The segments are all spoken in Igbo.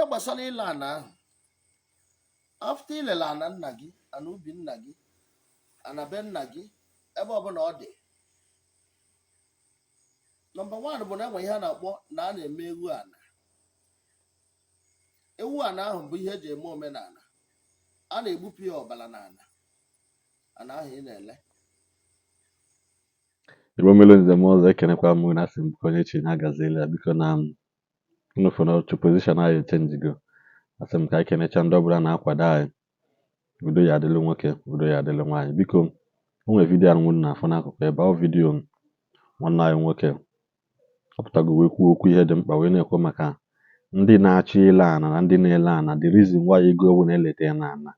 Gbasara ile ana ahụ, after ilele ana nna gị, ana ubi nna gị, ana be nna gị, ebe ọbụla ọ dị, number one bụ na enwe ihe a na-akpọ na a na-eme ewu ana. Ewu ana ahụ bụ ihe eji eme omenala. A na-egbupụ ya ọbara na ana ana ahụ ị na-ele. Igbo melu nze m ọzọ, ekenekwa m na asị m ka onye chi na-agaziela ya. Biko, na unu fụ na otu position anyị echenjigo. Asị m ka anyị kenecha ndị ọbụla na-akwado anyị. Udo ya adịlụ nwoke, udo ya adịlụ nwaanyị. Biko, o nwere video anụ na-afụ n'akụkụ ebe ọ video nwanne anyị nwoke ọ pụtago wee kwuo okwu ihe dị mkpa, wee na-ekwu maka ndị na-achọ ile ana na ndị na-ele ana, the reason why ego ọbụla eleta na ana,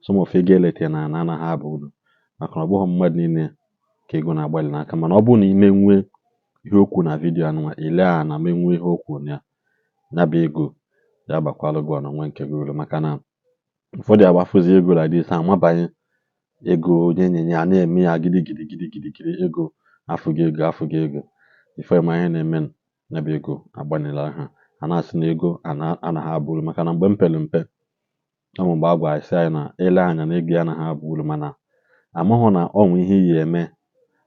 some of ego eleta na ana anaghị aba uru, maka na ọ bụghị mmadụ niile ka ego na-agbalị n'aka. Mana ọ bụrụ na ime nwee ihe okwu na video anụnwa, ile ana menwee ihe okwu na ya, ya bụ ego ya abakwalụ gị n'onwe nke gị uru, maka na ụfọdụ agbafụzi ego like this, amabanye ego onye nyenye a na-eme ya gidi gidi gidi gidi gidi, ego afụghị ego, afụghị ego ife ma ihe na-eme ya bụ ego agbanịla ha. A na-asị na ego anaghị aba uru, maka na mgbe m pere mpe, ọ bụ mgbe a gwara sị anyị na ile anya na ego ya anaghị aba uru, mana amahụ na ọ nwe ihe iyi eme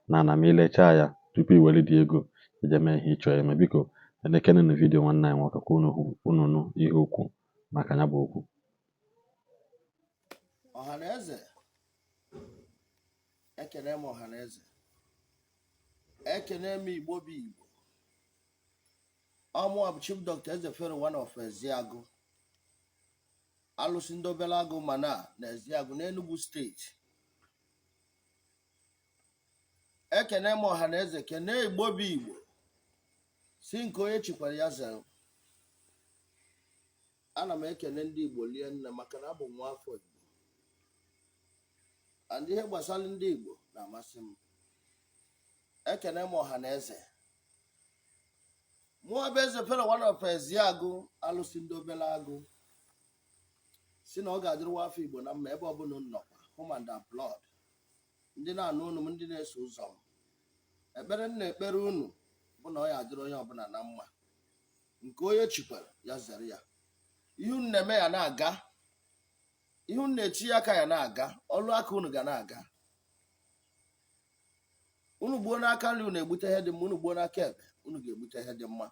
na ana ma ilechaa ya tupu i were dị ego ije mee ihe ị chọrọ ime. Biko, elekere na video nwanne anyị nwoke ka unu hụ, unu nụ ihe okwu maka ya bụ okwu. Ọhaneze, ekene m. Ọhaneze, ekene m. Igbo bụ Igbo. Ọmụwa bụ Chief Dr. Eze Fero, one of Eziagụ, alụsị ndị obere agụ mana na Eziagụ n'Enugu Steeti. Ekene m ọhaneze, kene Igbo bụ Igbo, si nke onye chikwara ya zere. Ana m ekene ndị Igbo lie nne, maka na abụ m nwa afọ Igbo and ihe gbasara ndị Igbo na-amasị m. Ekene m ọhaneze. Mụọ bụ Eze Fero, one of Eziagụ, alụsị ndị obere agụ, si na ọ ga-adịrịwa afọ Igbo na mma ebe ọbụla unu nọkwa, home and abroad. Ndị na-anụ unu m, ndị na-eso ụzọ m, ekpere m na-ekpere unu bụ na ọ ya adịrị onye ọbụla na mma. Nke onye chikwara ya zere ya. Ihe unu na-eme ya na-aga, ihe unu na-etinye aka ya na-aga, ọlụ aka unu ga na-aga. Unu gbuo n'aka nri, unu egbute ihe dị mma. Unu gbuo n'aka ekpe, unu ga-egbute ihe dị mma.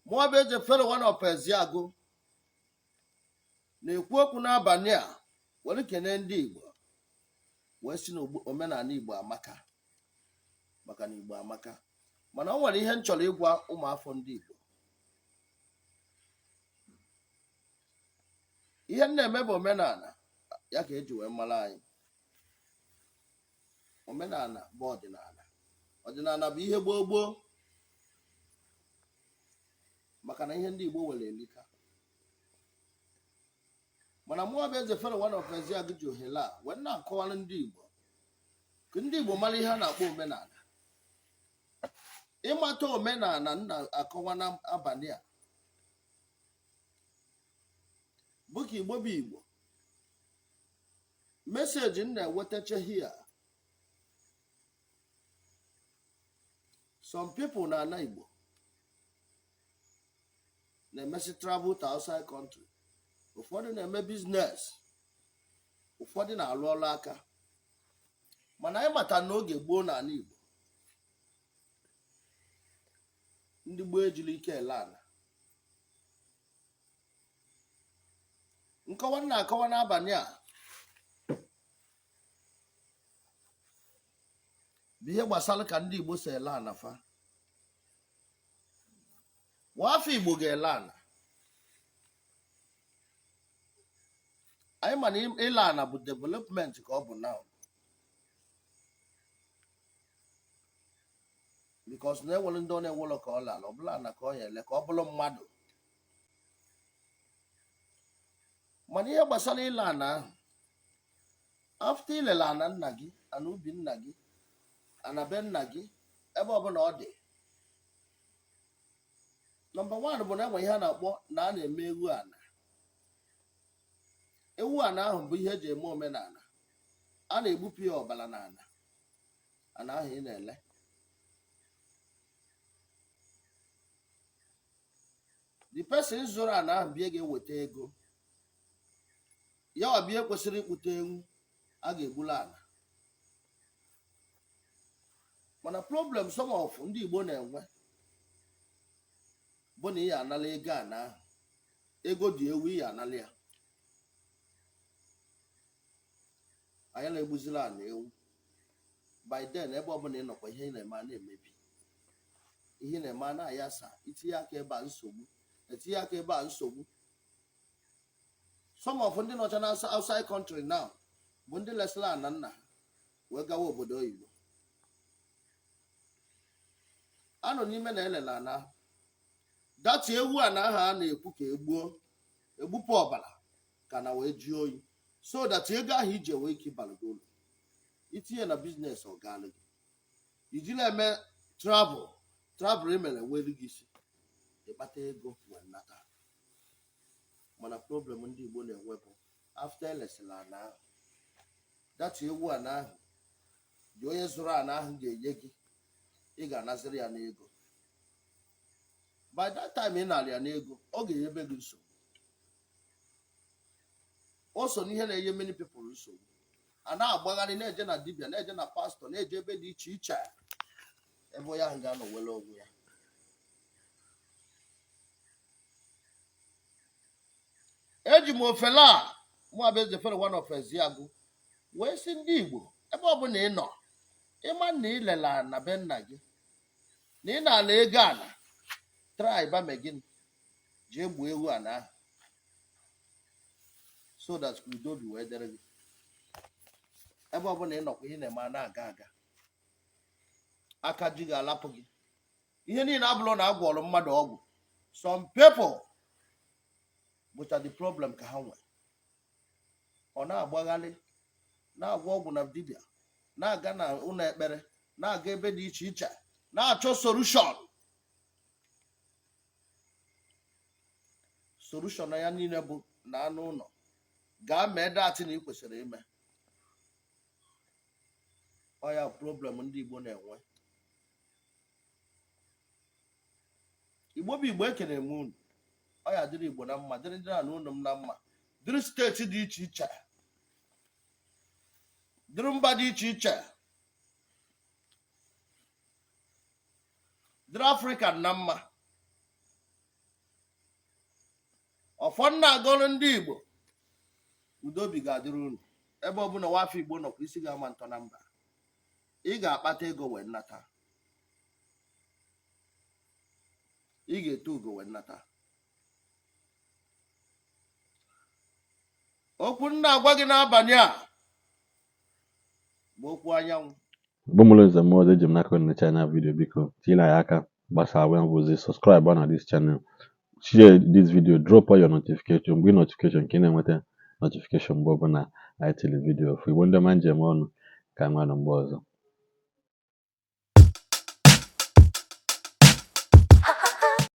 Mụọ bụ Eze Fero, one of Eziagụ, na-ekwu okwu n'abalị a, were kene ndị Igbo, wee sị na omenala Igbo amaka, maka na Igbo amaka. Mana o nwere ihe m chọrọ ịgwa ụmụafọ ndị Igbo. Ihe m na-eme bụ omenala, ya ka eji wee mara anyị. Omenala bụ ọdịnala. Ọdịnala bụ ihe gboo gboo, maka na ihe ndị Igbo were elika. Mana mụọ bụ Eze Fero, one of Eziagụ, ji ohere a wee na-akọwara ndị Igbo ka ndị Igbo mara ihe a na-akpọ omenala. Ịmata omenala m na-akọwa n'abalị a bụ ka Igbo bụ Igbo. Message m na-ewetacha here, some people na-ana Igbo na-emesi travel to outside country. Ụfọdụ na-eme business, ụfọdụ na-alụ ọrụ aka. Mana anyị mata n'oge gboo n'ala Igbo, ndị gboo ejiri ike ele ala. Nkọwa m na-akọwa n'abalị a bụ ihe gbasara ka ndị Igbo si ele ala fa. Nwafọ Igbo ga-ele ala. Anyị ma na ile ala bụ development ka ọ bụ now, because na enwere ndị ọ na-ewelọ ka ọ lara, ọ bụla ana ka ọ ya ele ka ọ bụrụ mmadụ. Mana ihe gbasara ile ana ahụ, after ilele ana nna gị, ana ubi nna gị, ana be nna gị, ebe ọbụla ọ dị, number one bụ na enwe ihe a na-akpọ na a na-eme ewu ana. Ewu ana ahụ bụ ihe eji eme omenala. A na-egbupụ ya ọbara na ana ana ahụ ị na-ele. The The person zụrụ ana ahụ bie ga-eweta ego ya wa bie kwesịrị ịkpụta ewu a ga-egbula ana. Mana problem some of ndị Igbo na-enwe bụ na ị ya anala ego ana ahụ, ego dị ewu ị ya anala ya. Anyị na-egbuzila ana ewu. By then, ebe ọbụla ị nọkwa, ihe ị na-eme a na-emebi, ihe ị na-eme a na-ayasa. Itinye aka ebe a, nsogbu. Etinye aka ebe a, nsogbu. Some of ndị nọcha na outside country now bụ ndị lesịla ana nna ha wee gawa obodo oyibo, anọ n'ime na elele ana ahụ. That ewu ana ahụ a na-ekwu ka egbuo, egbupụ ọbara ka na wee jụọ oyi, so that ego ahụ iji enwe ike ịbara gị uru, itinye na business, ọ gaala gị. Ijila eme travel, travel emere were gị isi ịkpata ego wee nata. Mana problem ndị Igbo na-enwe bụ after elesịla ana ahụ, that ewu ana ahụ dị onye zụrụ ana ahụ ga-enye gị, ị ga-anaziri ya n'ego. By that time ị nara ya n'ego, ọ ga-enyebe gị nsogbu. O so n'ihe na-enye many people nsogbu. A na-agbagharị, na-eje na dibịa, na-eje na pastọ, na-eje ebe dị iche iche, ebe onye ahụ ga-anọ were onwe ya. Eji m ofele a mụ abụ Eze Fero one of Eziagụ wee sị ndị Igbo, ebe ọbụla ị nọ, ịma na ị lela na be nna gị na ị na-ala ego ala, try ba me gịnị, jee gbuo ewu ana ahụ, so that ka udo obi wee dịrị gị. Ebe ọbụla ị nọkwa, ihe na-eme a na-aga aga, aka ji ga-alapụ gị. Ihe niile abụrụ na a gwọrọ mmadụ ọgwụ. Some people bụcha the problem ka ha nwere. Ọ na-agbagharị, na-agwọ ọgwụ na dibịa, na-aga na ụlọ ekpere, na-aga ebe dị iche iche, na-achọ solution. Solution ya niile bụ na anụ ụlọ gaa mee that na ị kwesịrị ime. Ọ ya problem ndị Igbo na-enwe. Igbo bụ Igbo, ekene m unu. Ọ ya dịrị Igbo na mma, dịrị ndị na ụlọ m na mma, dịrị steeti dị iche iche, dịrị mba dị iche iche, dịrị Afrịka na mma. Ọfọ nna agọrọ ndị Igbo, udo obi ga-adịrị unu. Ebe ọbụla nwafọ Igbo nọkwa, isi ga-ama ntọ na mba. Ị ga-akpata ego wee nata, ị ga-eto ugo wee nata. Okwu nna agwa gị n'abalị a bụ okwu anyanwụ. Bụ mụrụ nze mmụọ ọzọ, eji m n'aka unu necha anya video. Biko tinyere anyị aka, gbasaa wee bụzi subscribe na this channel, share this video, drop all your notification mgbe ị notification ka ị na-enweta notification mgbe ọbụla anyị tiri video. Igbo ndị ọma, njem ọnụ ka nwanụ mgbe ọzọ.